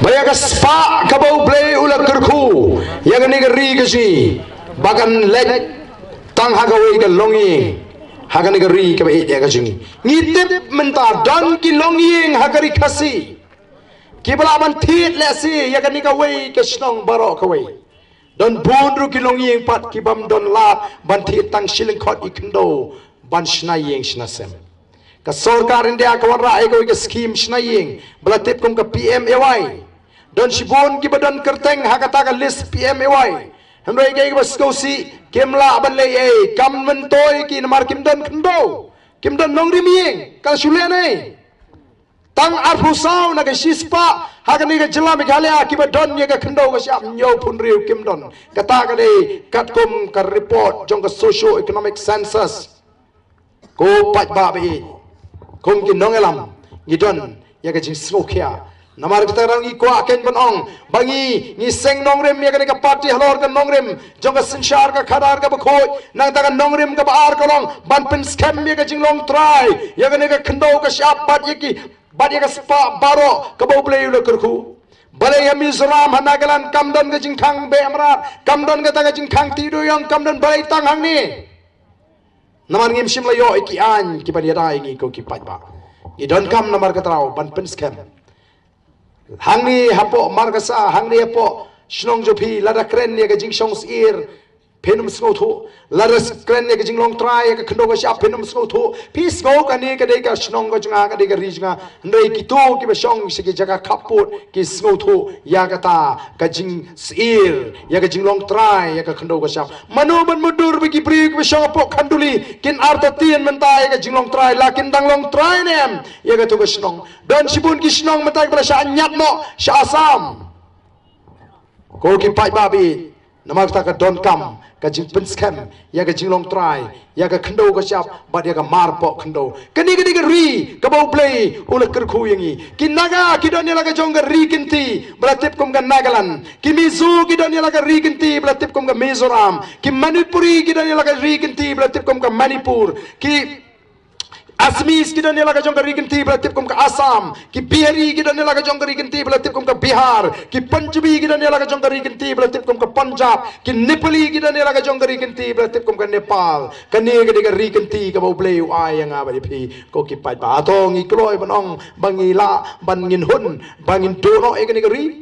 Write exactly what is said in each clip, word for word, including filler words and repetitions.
Ba ïa ka spah kaba U Blei u la kyrkhu ïa kane ka ri ka jong ngi, ba kan leit tang ha kawei ka longïing ha kane ka ri kaba ïeit ïa ka jong ngi. Ngi tip mynta don ki longïing ha ka ri Khasi kiba lah ban thied lehse ïa kane kawei ka shnong baroh kawei. Don bun ruh ki longïing pat ki bym don lad ban thied tang shi lyngkhot i khyndew ban shna ïing shna sem. Ka sorkar India ka wanrah ïa kawei ka skhim shna ïing ba la tip kum ka P M A Y. Don shibun kiba don kyrteng ha kata ka list P M A Y. Hynrei kaei kaba sngewsih, kim lah ban leh ei, kam myntoi ki namar kim don khyndew, kim don nongrim ïing, ka shu leh ei. Tang arphew saw na ka shispah ha kane ka jylla Meghalaya kiba don ïa ka khyndew ka shyiap, hynñiewphew hynriew kim don. Kata ka dei katkum ka report jong ka socio economic census. Ko paidbah ba ïeit, kum ki nongïalam, ngi don ïa ka jingsngewkhia. Namar kata ka daw ngi kwah keiñ ban ong ba ngi, ngi seng nongrim ïa kane ka party halor ka nongrim jong ka synshar ka khadar kaba khuid. Nangta ka nongrim kaba ar ka long ban pynskhem ïa ka jinglong trai ïa kane ka khyndew ka shyiap bad ïa ki, bad ïa ka spah baroh kaba U Blei u la kyrkhu. Balei ha Mizoram, ha Nagaland kam don ka jingkhang beh mrad, kam don kata ka jingkhang tih duyong, kam don, balei tang hangne? Namar ngim shym la ïoh ïa ki aiñ kiban ïada ïa ngi ko ki paidbah. Ngi donkam namar kata ka daw ban pynskhem. Hangne hapoh Markasa, hangne hapoh shnong jong phi, lada kren ïa ka jingshong syier, phin ym sngewthuh. Lada kren ïa ka jinglong trai ïa ka khyndew ka shyiap, phin ym sngewthuh. Phi sngew kane ka dei ka shnong ka jong nga, ka dei ka ri jong nga. Hynrei kito kiba shong sha ki jaka khappud ki sngewthuh ïa kata ka jingsyier, ïa ka jinglong trai ïa ka khyndew ka shyiap. Mano ban mutdur ba ki briew kiba shong hapoh Khanduli kin artatien mynta ïa ka jinglong trai, la kin dang long trai ne em ïa kato ka shnong? Don shibun ki shnong mynta kiba la shah ñiad noh sha Assam. Ko ki paidbah ba ïeit, namar kata ka donkam ka jingpynskhem ïa ka jinglong trai ïa ka khyndew ka shyiap bad ïa ka marpoh khyndew. Kane ka dei ka ri kaba U Blei u la kyrkhu ïa ngi. Ki Naga ki don ïa la ka jong ka ri kynti ba la tip kum ka Nagaland. Ki Mizo ki don ïa la ka ri kynti ba la tip kum ka Mizoram. Ki Manipuri ki don ïa la ka ri kynti ba la tip kum ka Manipur. Ki Assamese ki don ïa la ka jong ka ri kynti ba la tip kum ka Assam. Ki Bihari ki don ïa la ka jong ka ri kynti ba la tip kum ka Bihar. Ki Punjabi ki don ïa la ka jong ka ri kynti ba la tip kum ka Punjab. Ki Nepali ki don ïa la ka jong ka ri kynti ba la tip kum ka Nepal. Kane ka dei ka ri kynti kaba U Blei u ai ïa nga bad ïa phi ko ki paidbah. Hato ngi kloi ban ong ba ngi lah ban, ngin hun ba ngin duh noh ïa kane ka ri?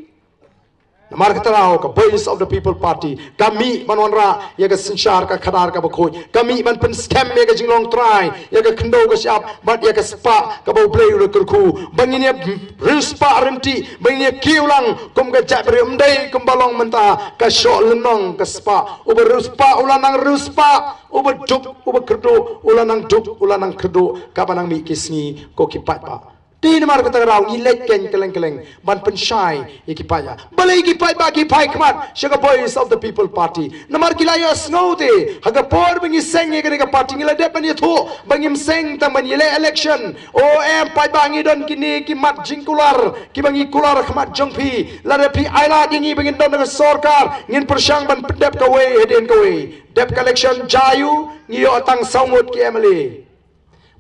Namar kata ka daw ka Voice of the People Party ka mih ban wanrah ïa ka synshar ka khadar kaba khuid, ka mih ban pynskhem ïa ka jinglong trai ïa ka khyndew ka shyiap bad ïa ka spah kaba U Blei u la kyrkhu, ba ngin ïa riewspah ryntih, ba ngin ïa kiew lang kum ka jaitbynriew, ym dei kumba long mynta ka shoh lynnong ka spah. Uba riewspah u la nang riewspah, uba duk uba kyrduh u la nang duk u la nang kyrduh, kaba nang mih ki sngi ko ki paidbah. Te namar kata ka daw ngi leit keiñ kylleng kylleng ban pynshai ïa ki paidbah. Balei ki paidbah ki phai khmat sha ka Voice of the People Party? Namar ki la ïohsngew te ha ka por ba ngi seng ïa kane ka party ngi la dep ban ïathuh ba ngim seng tang ban ïaleh election. O em paidbah, ngi don kine ki mat jingkular kiba ngi kular ha khmat jong phi. Lada phi ailad ïa ngi ba ngin don ha ka sorkar, ngin pyrshang ban pyndep kawei hadien kawei. Dep ka election, jia aiu, ngi ïoh tang saw ngut ki M L A.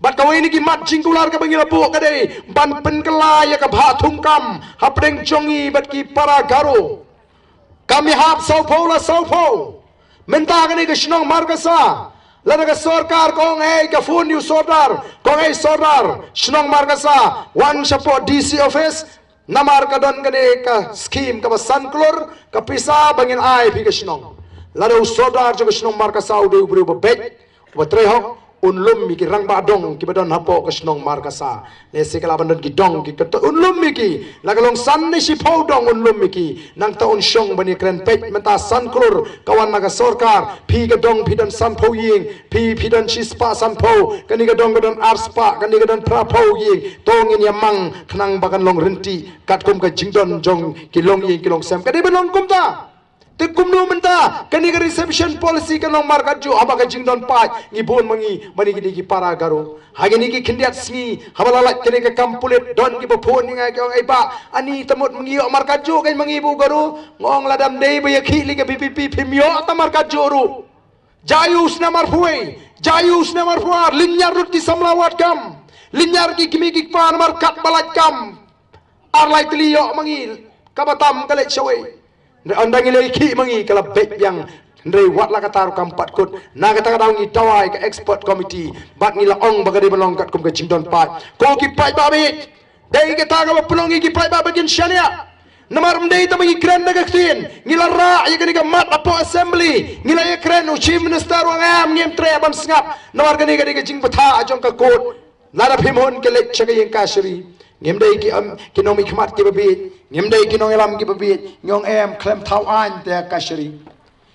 Bad kawei na ki mat jingkular kaba ngi la buh ka dei ban pynkylla ïa ka bhah thungkam hapdeng jong ngi bad ki para Garo. Kam ïahap sawphew la sawphew. Mynta kane ka shnong Markasa, lada ka sorkar ka ong, ei, ka phone ïa u sordar, ka ong, ei sordar, shnong Markasa, wan shapoh D C office, namar ka don kane ka skhim kaba san klur ka pisa ba ngin ai phi ka shnong. Lada u sordar jong ka shnong Markasa u dei u briew ba beit, uba trei hok, un lum ïa ki rangbah dong kiba don hapoh ka shnong Markasa. Lehse ka lah ban don ki dong ki kynta, un lum ïa ki. La ka long san ne shiphew dong un lum ïa ki. Nangta un shong ban ïakren peit, mynta san klur ka wan na ka sorkar. Phi ka dong phi don sanphew ïing, phi phi don shispah sanphew, kane ka dong ka don arspah, kane ka don phraphew ïing. To ngin ïa mang khnang ba kan long ryntih katkum ka jingdon jong ki longïing ki longsem. Ka dei ban long kumta. Te kumno mynta kane ka reservation policy ka long markatjuh, haba ka jingdon paid ngi bun ma ngi, ma ngi ki dei ki para Garo. Ha kine ki khyndiat sngi haba la lait kane ka kam pulit, don kiba phone ïa nga ki ong, ei bah, ani ta mut ma ngi ïoh markatjuh keiñ ma ngi bad u Garo. Nga ong, lada ym dei ba ïakhih lei ka V P P phim ïoh ta markatjuh ruh. Jia aiu u snem arphew wei, jia aiu u snem arphew ar, lynñiar lut ki samla wad kam, lynñiar ki kmie ki kpa namar katba lait kam. ar lai tylli ïoh ma ngi, kaba tam ka leit shawei. Hynrei ynda ngi la ïakhih ma ngi ka la beit biang. Hynrei wat la katta ruh kam pat kut. Na kata ka daw ngi dawa ïa ka expert committee bad ngi la ong ba ka dei ban long katkum ka jingdon paid. Ko ki paidbah baieit, dei kata kaba pynlong ïa ki paidbah ba kin shaniah. Namar ym dei tang ba ngi kren da ka ktien, ngi la rah ïa kane ka mat hapoh assembly, ngi la ïakren, u Chief Minister u ong em, ngim treh ban sngap. Namar kane ka dei ka jingbthah jong ka court. Lada phim hun ki leit sha ka ïing kashari. Ngim dei ki, em, ki nongmihkhmat kiba bieit, ngim dei ki nongïalam kiba bieit. Ngi ong em, khlem thaw aiñ te kashari.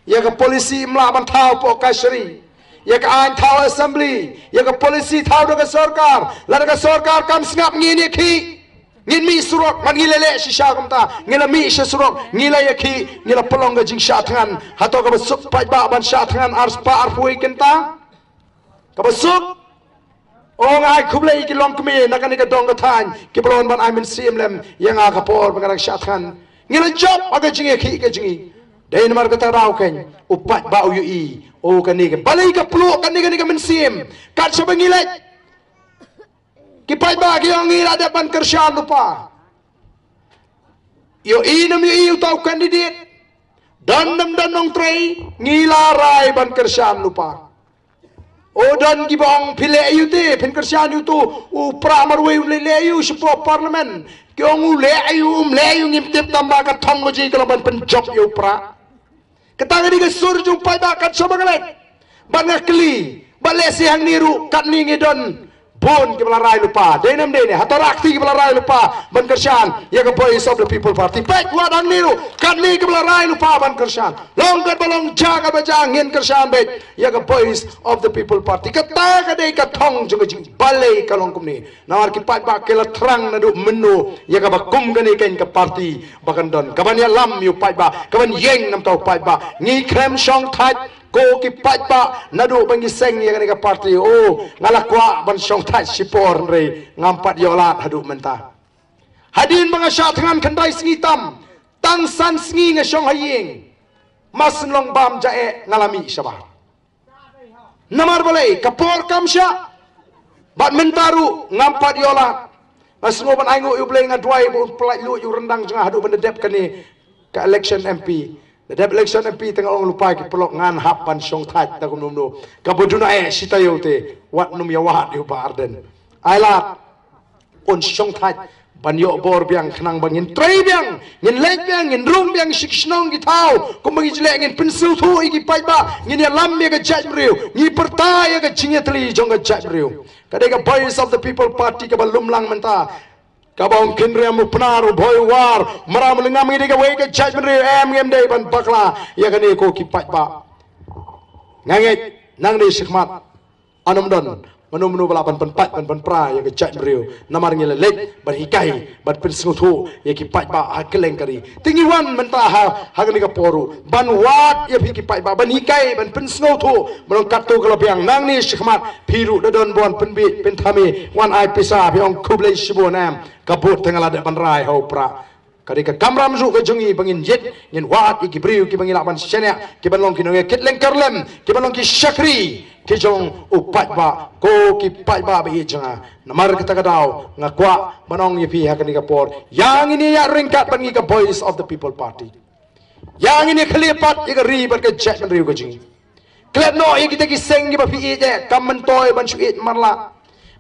Ïa ka policy ym lah ban thaw hapoh kashari. Ïa ka aiñ thaw assembly. Ïa ka policy thaw da ka sorkar. Lada ka sorkar kam sngap ngin ïakhih. Ngin mih surok, man ngi la leh shisha kumta. Ngi la mih sha surok, ngi la ïakhih, ngi la pynlong ka jingshah thngan. Hato kaba suk paidbah ban shah thngan arspah arphew kynta? Kaba suk. O, nga ai khublei ki longkmie na kane ka dong ka thaiñ kiba la wan ban ai mynsiem lem ïa nga ka por ba nga dang shah thngan. Ngi la jop ha ka jingïakhih ka jong ngi. Dei namar kata ka daw keiñ u paidbah u ïohi, o, kane ka, balei ka pluh kane, kane ka mynsiem. Kat shaba ngi leit, ki paidbah ki ong ngi la dep ban kyrshan lypa. Ïohi ne ym ïohi uta u candidate, don ne ym don nongtrei, ngi la rai ban kyrshan lypa. O, don kiba ong phi leh aïu te, phin kyrshan ïa uto u prah marwei, u leh leh aïu shapoh parliament. Ki ong u leh aïu, um leh aïu, ngim tip, tang ba ka thong ka jong ngi ka long ban pynjop ïa u prah. Kata ka dei ka sur jong u paidbah kat shaba nga leit. Bad nga kylli, ba lehse hangne ruh katne ngi don bun kiba la rai lypa. Dei ne ym dei ne, hato rah kti kiba la rai lypa ban kyrshan ïa ka Voice of the People Party? Peit, wat hangne ruh katne kiba la rai lypa ban kyrshan. Long kat ba long, jia kat ba jia, ngin kyrshan beit ïa ka Voice of the People Party. Kata ka dei ka thong jong ka jing, balei ka long kumne. Namar ki paidbah ki la thrang naduh mynno ïa kaba kum kane keiñ ka party ba kan don, kaban ïalam ïa u paidbah, kaban ïeng na bynta u paidbah. Ngi khlem shongthait ko ki paidbah naduh ba ngi seng ïa kane ka party. O, nga la kwah ban shongthait shipor, hynrei ngam pat ïoh lad haduh mynta. Hadien ba nga shah thngan khyndai sngi tam, tang san sngi nga shong ha ïing. Mar syn long bam ja eh nga la mih shabar. Namar balei, ka por kam shah. Bad mynta ruh ngam pat ïoh lad. Nga sngew ban ainguh ïa U Blei, nga duwai ba un pyllait luid ïa u ryndang jong nga haduh ban da dep kane ka election M P. Da dep election M P te nga ong lypa ki paralok, ngan hap ban shongthait da kumno kumno. Kaba duna eh shi taïew te, wat nym ïawad ïa u Bah Ardent. Ai lad un shongthait ban ïoh bor biang khnang ba ngin trei biang, ngin leit biang, ngin rung biang sha ki shnong ki thaw. Kumba ngi ju leh, ngin pynsngewthuh ïa ki paidbah, ngin ïalam ïa ka jaitbynriew, ngi pyrta ïa ka jingïatylli jong ka jaitbynriew. Ka dei ka Voice of the People Party kaba lum lang mynta. Kaba ong khynriam u Pnar, u Bhoi u War, u Mram u Lyngngam, ngi dei kawei ka jaitbynriew, em, ngim dei ban bakla ïa kane ko ki paidbah. Nga ngeit nangne shakhmat, ano ym don mano mano ba lah ban pynpait, ban pynpra ïa ka jaitbynriew. Namar ngi la leit ban hikai, ban pynsngewthuh ïa ki paidbah ha kylleng ka ri. Te ngi wan mynta ha, ha kane ka por ruh ban wad ïa phi ki paidbah, ban hikai, ban pynsngewthuh. Ba long katto ka la biang, nangne shakhmat phi ruh da don ba wan pynbiej pynthame, wan ai pisa, phi ong khublei shibun, em, ka vote te nga la dep ban rai ha u prah. Ka dei ka kamram ruh ka jong ngi ba ngin ïit, ngin wad ïa ki briew kiba ngi lah ban shaniah, kiban long ki nongïakit lyngkar lem, kiban long ki shakri ki jong u paidbah, ko ki paidbah ba ïeit jong nga. Namar kata ka daw nga kwah ban ong ïa phi ha kane ka por, ïa ngin ïa ryngkat bad ngi ka Voice of the People Party. Ïa ngin ïa khlieh pat ïa ka ri bad ka jaitbynriew ka jong ngi. Klet noh ïa kita ki seng kiba phi ïeit, eh, kam myntoi ban shu ïeit marla.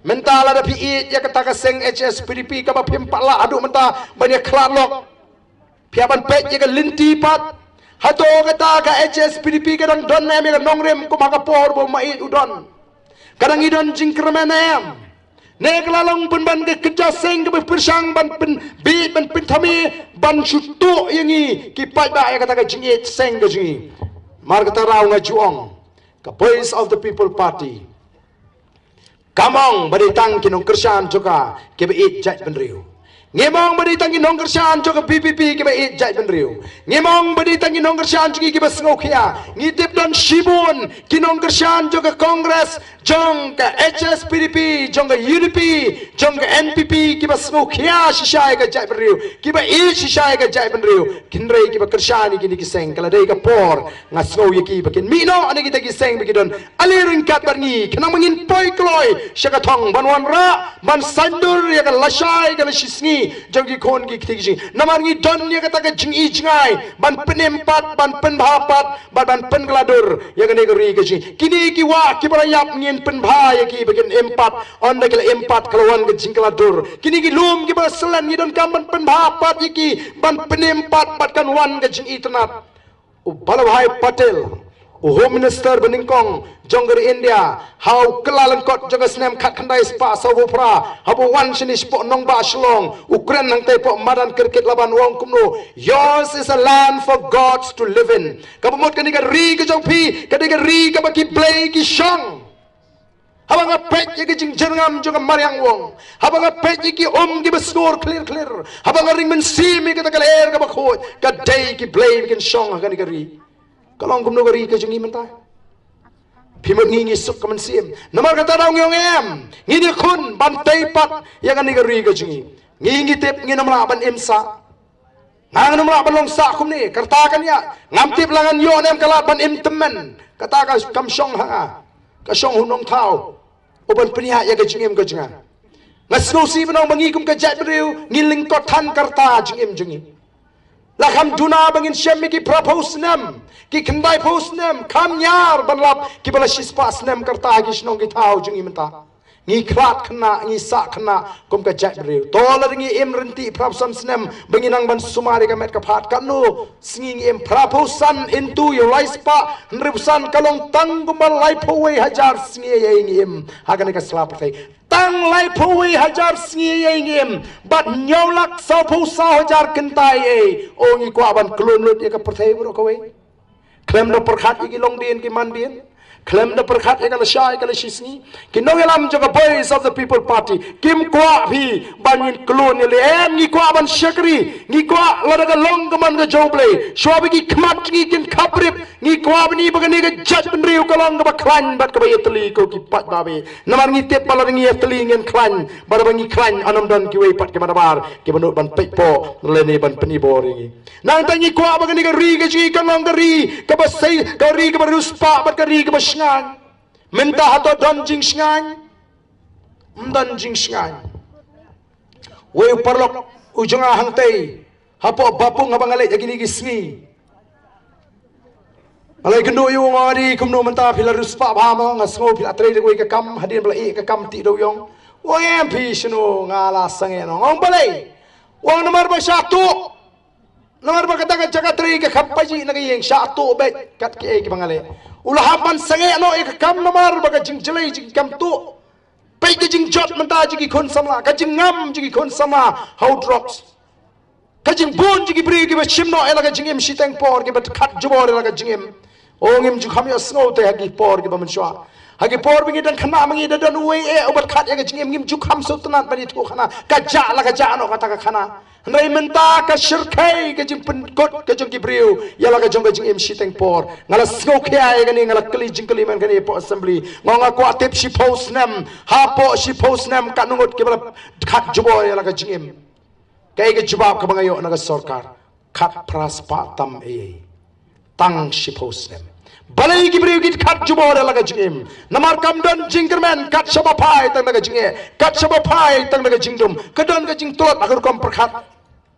Mynta lada phi ïeit ïa kata ka seng H S P D P kaba phim pat lah haduh mynta ban ïa khlad lok, phi hap ban peit ïa ka lynti pat. Hato kata ka H S P D P ka dang don ne em ïa ka nongrim kum ha ka por ba u Maieit u don? Ka dang i don jingkyrmen ne em? Ne ka la long pynban ka kynja seng kaba pyrshang ban pynbiej, ban pynthame, ban shu tuh ïa ngi ki paidbah ïa kata ka jingïeit seng ka jong ngi. Mar kata ruh nga ju ong, ka Voice of the People Party kam ong ba dei tang ki nongkyrshan jong ka kiba ïeit jaitbynriew. Ngim ong ba dei tang ki nongkyrshan jong ka V P P kiba ïeit jaitbynriew. Ngim ong ba dei tang ki nongkyrshan jong ngi kiba sngewkhia. Ngi tip don shibun ki nongkyrshan jong ka Congress, jong ka H S P D P, jong ka U D P, jong ka N P P, kiba sngewkhia shisha ïa ka jaitbynriew, kiba ïeit shisha ïa ka jaitbynriew. Hynrei kiba kyrshan ïa kine ki seng, ka la dei ka por, nga sngew ïa ki ba kin mih noh na kita ki seng ba ki don ale ryngkat bad ngi, khnang ba ngin poi kloi sha ka thong ban wanrah, ban saiñdur ïa ka lashai ka lashisngi jong ki khun ki kti ki jong ngi. Namar ngi don ïa kata ka jingi jingai ban pynim pat, ban pynbha pat, ban ban pynkylla dur ïa kane ka ri ka jong ngi. Kine ki wah kiba la ïap ngin pynbha ïa ki ba kin im pat. Ynda ki la im pat ka la wan ka jingkylla dur. Kine ki lum kiba la slen ngi donkam ban pynbha pat ïa ki, ban pynim pat, bad kan wan ka jingitynnad. U Vallabhbhai Patel, u Home Minister banyngkong jong ka ri India, ha u kyllalyngkot jong ka snem khatkhyndai spah sawphew phra, haba u wan shane shapoh nongbah Shillong, u kren hangtei hapoh madan cricket Laban, u ong kumno: "Yours is a land for gods to live in." Kaba mut kane ka ri ka jong phi ka dei ka ri kaba ki blei ki shong. Haba nga peit ïa ka jingjyrngam jong ka mariang, u ong, haba nga peit ïa ki um kiba sngewkhlir khlir, haba nga ring mynsiem ïa kata ka lyer kaba khuid, ka dei ki blei ba kin shong ha kane ka ri. Ka long kumno ka ri ka jong ngi mynta? Phi mut ngi ngi suk ka mynsiem? Namar kata daw ngi ong em, ngin ïakhun ban tei pat ïa kane ka ri ka jong ngi. Ngi ngi tip ngin ym lah ban im sah. Nga ngam lah ban long sah kumne, ka rta kan ïa. Ngam tip la ngan ïoh ne em ka lad ban im tymmen. Kata ka kam shong ha nga. Ka shong ha u nongthaw uban pynïaid ïa ka jingim ka jong nga. Nga sngewsih ban ong ba ngi kum ka jaitbynriew ngi lyngkot than ka rta jingim jong ngi. La kham duna ba ngin shem ïa ki phraphew snem, ki khyndaiphew snem, kham ñiar ban lap kiba la shispah snem ka rta ha ki shnong ki thaw jong ngi mynta. Ngi khlad khynnah, ngi sah khynnah kum ka jaitbynriew. To lada ngi im ryntih phraphew san snem ba ngi nang ban sumar ïa ka met ka phad, katno sngi ngi im? Phraphew san into ïa u laispah hynriewphew san ka long tang kumba laiphew wei hajar sngi ïa ngi im ha kane ka sla pyrthei. Tang laiphew wei hajar sngi ïa ngi im. Bad hynñiew lak sawphew saw hajar kynta ïa. O, ngi kwah ban klun lut ïa ka pyrthei baroh kawei. Khlem da pyrkhat ïa ki longdien ki mandien. Khlem da pyrkhat ïa ka lashai ka lashisngi. Ki nongïalam jong ka Voice of the People Party kim kwah phi ban ngin klun ïa lade. Em, ngi kwah ban shakri. Ngi kwah lada ka long ka mon ka jong U Blei, shwa ba ki khmat ngi kin khaprip, ngi kwah ban ïohi ba kane ka jaitbynriew ka long kaba khlaiñ bad kaba ïatylli, ko ki paidbah. Namar ngi tip ba lada ngi ïatylli ngin khlaiñ, bad ba ngi khlaiñ, yn ym don kiwei pat kiba nabar kiba nud ban peit pop lane ban pyni bor ïa ngi. Nangta ngi kwah ba kane ka ri ka jong ngi kan long ka ri kaba sei, ka ri kaba riewspah bad ka ri kaba shngaiñ. Mynta hato don jingshngaiñ? Ym don jingshngaiñ. Wei u paralok u jong nga hangtei hapoh Bapung, haba nga leit ha kine ki sngi, nga la ïakynduh ïa u, nga ong, "Adi, kumno mynta, phi la riewspah bha mo? Nga sngew phi la trei da kawei ka kam hadien ba la ïeh ka kam tih dewïong." U ong, "Em, phi shano?" Nga la sangeh noh. Nga ong, "Balei?" U ong, "Namar ba shah tuh. Namar ba kata ka jaka trei ka kham pajih na ka ïing, shah tuh beit kat kiei kiba nga leh." U la hap ban sangeh noh ïa ka kam namar ba ka jingjlei jong ki kam tuh. Peit ka jingjot mynta jong ki khun samla, ka jingngam jong ki khun samla ha u drugs. Ka jingbun jong ki briew kiba shim noh ïa la ka jingim shiteng por, kiba khat jubor ïa la ka jingim. O, ngim ju kham ïohsngew te ha ki por kiba mynshuwa. Ha ki por ba ngi dang khynnah ma ngi da don uwei eh uba khat ïa ka jingim, ngim ju kham sngewtynnat ban ïathuh khana. Ka jah la ka jah noh kata ka khana. Hynrei mynta ka shyrkhei ka jingpynkut ka jong ki briew ïa la ka jong ka jingim shiteng por. Nga la sngewkhia ïa kane, nga la kylli jingkylli man kane hapoh assembly. Nga ong, nga kwah tip shiphew snem, hapoh shiphew snem katno ngut kiba la khat jubor ïa la ka jingim. Kaei ka jubab kaba nga ïoh na ka sorkar? Khatphra spah tam eiei. Tang shiphew snem. Balei ki briew ki khat jubor ïa la ka jingim? Namar kam don jingkyrmen, kat shaba phai tang da ka jingeh, kat shaba phai tang da ka jingdum. Ka don ka jingtlot ha ka rukom pyrkhat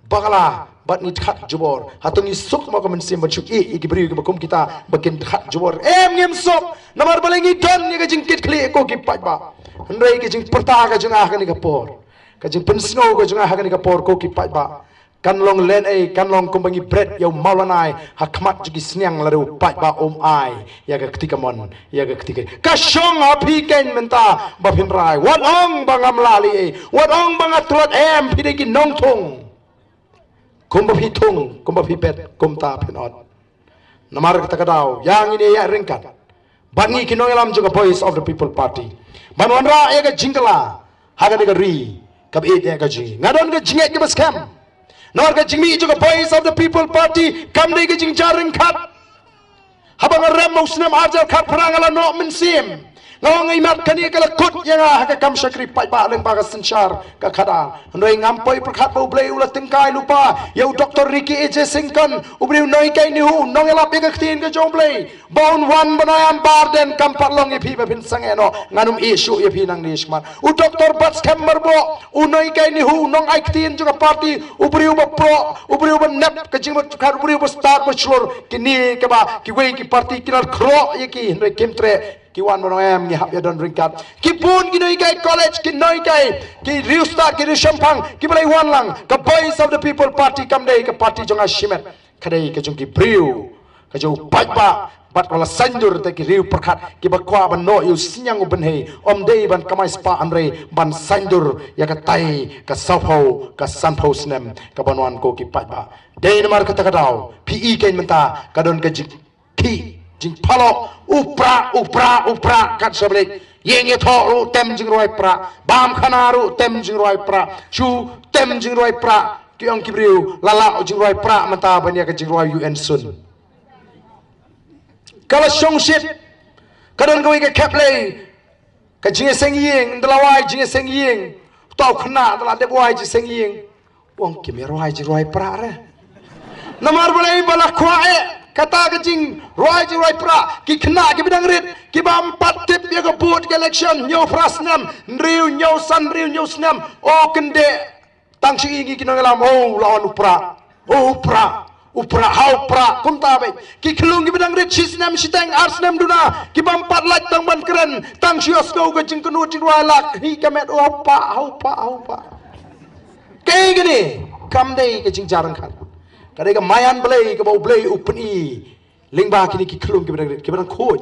bakla, bad ngi khat jubor. Hato ngi suk mo ka mynsiem ban shu ïeh ïa ki briew kiba kum kita ba kin khat jubor? Em, ngim suk. Namar balei? Ngi don ïa ka jingkitkhlieh, ko ki paidbah. Hynrei ka jingpyrta ka jong nga ha kane ka por, ka jingpynsngew ka jong nga ha kane ka por, ko ki paidbah, kan long lehnoh, kan long kumba ngi bret ïa u mawlanai ha khmat jong ki sniang lada u paidbah um ai ïa ka kti kamon, ïa ka kti ka. Ka shong ha phi keiñ mynta ba phin rai. Wat ong ba ngam lah leh ei, wat ong ba nga tlot. Em, phi dei ki nongthung. Kumba phi thung, kumba phi bet, kumta phin ot. Namar kata ka daw, ïa ngin ïa ryngkat bad ngi ki nongïalam jong ka Voice of the People Party ban wanrah ïa ka jingkylla ha kane ka ri kaba ïeit ïa ka jong ngi. Nga don ka jingngeit kaba skhem. Namar ka jingmih jong ka Voice of the People Party kam dei ka jingja ryngkat. Haba nga rem ha u snem arhajar khatphra, nga la noh mynsiem. Nga ong, imat kane ka la kut ïa nga ha ka kam shakri paidbah lyngba ka synshar ka khadar. Hynrei ngam poi pyrkhat ba U Blei u la tyngkai lypa ïa u Doctor Ricky A J Syngkon, u briew nonghikai NEHU, nongïalap ïa ka ktien ka jong U Blei. Ba un wan ban ong em Bah Ardent, kam pat long ïa phi ba phin sangeh noh, ngan ym ïeh shuh ïa phi nangne shakhmat. U Doctor Batskhem Myrboh, u nonghikai NEHU, u nongai ktien jong ka party, u briew ba proh, u briew ba nep ka jingmut, u briew ba stad ba shlur. Kine kaba kiwei ki party ki la khroh ïa ki, hynrei kim treh. Ki wan ban ong em ngi hap ïa don ryngkat. Ki bun ki nonghikai college, ki nonghikai, ki riewstad, ki riewshemphang, kiba la wan lang. Ka Voice of the People Party kam dei ka party jong nga shimet. Ka dei ka jong ki briew, ka jong u paidbah, bad ka la saiñdur da ki riew pyrkhat kiba kwah ban noh ïa u synñiang u bynhei, ym dei ban kamai spah, hynrei ban saiñdur ïa katai ka sawphew, ka sanphew snem kaban wan ko ki paidbah. Dei namar kata ka daw phi i kein mynta ka don ka jingkhih jingphalok, u Prah, u Prah, u Prah kat sha ba leit. Ïeng ïathoh ruh tem jingrwai Prah, bam khana ruh tem jingrwai Prah, shu tem jingrwai Prah. Ki ong ki briew, la lah u jingrwai Prah mynta ban ïa ka jingrwai U N sun. Ka la shong shit. Ka don kawei ka kheplei, ka jingïaseng ïing, ynda la wai jingïaseng ïing, uta u khynnah ynda la dep wai jingïaseng ïing, u ong kim ïa rwai jingrwai Prah re. Namar balei? Ba la kwah eh kata ka jingrwai jingrwai Prah. Ki khynnah kiba dang rit, kiba ym pat tip ïa ka vote ka election, hynñiew phra snem, hynriew hynñiew, san hynriew hynñiew snem, o kyndeh. Tang shu i ngi ki nongïalam, o, la wan u Prah, o, u Prah, u Prah, ha u Prah. Kumta beit ki khyllung kiba dang rit shi snem shiteng, ar snem duna, kiba ym pat lait tang ban kren, tang shu ïohsngew ka jingkynnoh jingrwai la khih ka met, o, ha u Prah, ha u Prah, ha u Prah. Kaei kane? Kam dei ka jingjia ryngkat. Ka dei ka maïan Blei kaba U Blei u pyni lyngba kine ki khyllung kiba dang rit, kiba dang khuid,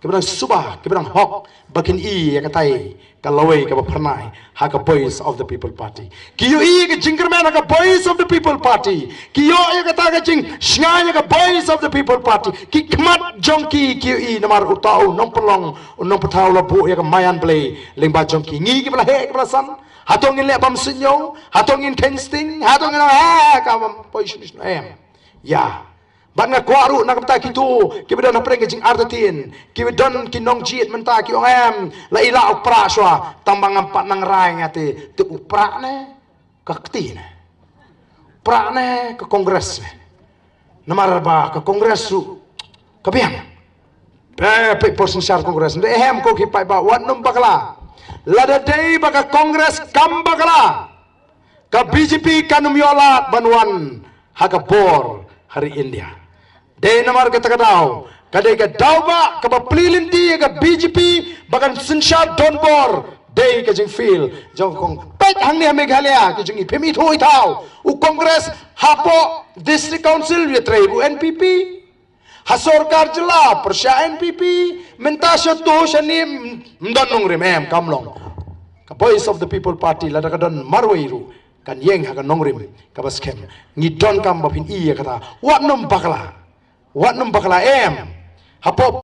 kiba dang suba, kiba dang hok, ba kin i ïa katai ka lawei kaba phyrnai ha ka Voice of the People Party. Ki ïohi ïa ka jingkyrmen ha ka Voice of the People Party. Ki ïoh ïa kata ka jingshngaiñ ha ka Voice of the People Party. Ki khmat jong ki ki ïohi namar uta u nongpynlong, u nongpynpaw la buh ïa ka maïan Blei lyngba jong ki. Ngi kiba la heh kiba la san, hato ngin leh bam suidñiew? Hato ngin kheiñ sting? Hato ngin ong ha ka bam poi shuh shuh? Em. Ïa. Bad nga kwah ruh na ka bynta kito kiba don hapdeng ka jingartatien, kiba don ki nongjied mynta ki ong em, la i la u Prah shuwa, tang ba ngam pat nang rai nga te, te u Prah ne ka kti ne, Prah ne ka Congress ne. Namar ba ka Congress ruh ka biang. Pe pe por synshar Congress. Nde hem ko ki paidbah, wat nym bakla. Lada dei ba ka Congress kam bakla, ka B J P kan ym ïoh lad ban wan ha ka bor ha ri India. Dei namar kata ka daw, ka dei ka daw ba kaba plie lynti ïa ka B J P ba kan synshar donbor. Dei ka jingfeel jong kong. Peit hangne ha Meghalaya ka jong i, phim ithuh ithaw. U Congress hapoh District Council ïatrei u N P P. Ha sorkar jylla pyrshah N P P, mynta sha to shane ym don nongrim, em, kam long. Ka Voice of the People Party lada ka don marwei ruh kan ïeng ha ka nongrim kaba skhem. Ngi donkam ba phin i ïa kata. Wat nym bakla. Wat nym bakla, em. Hapoh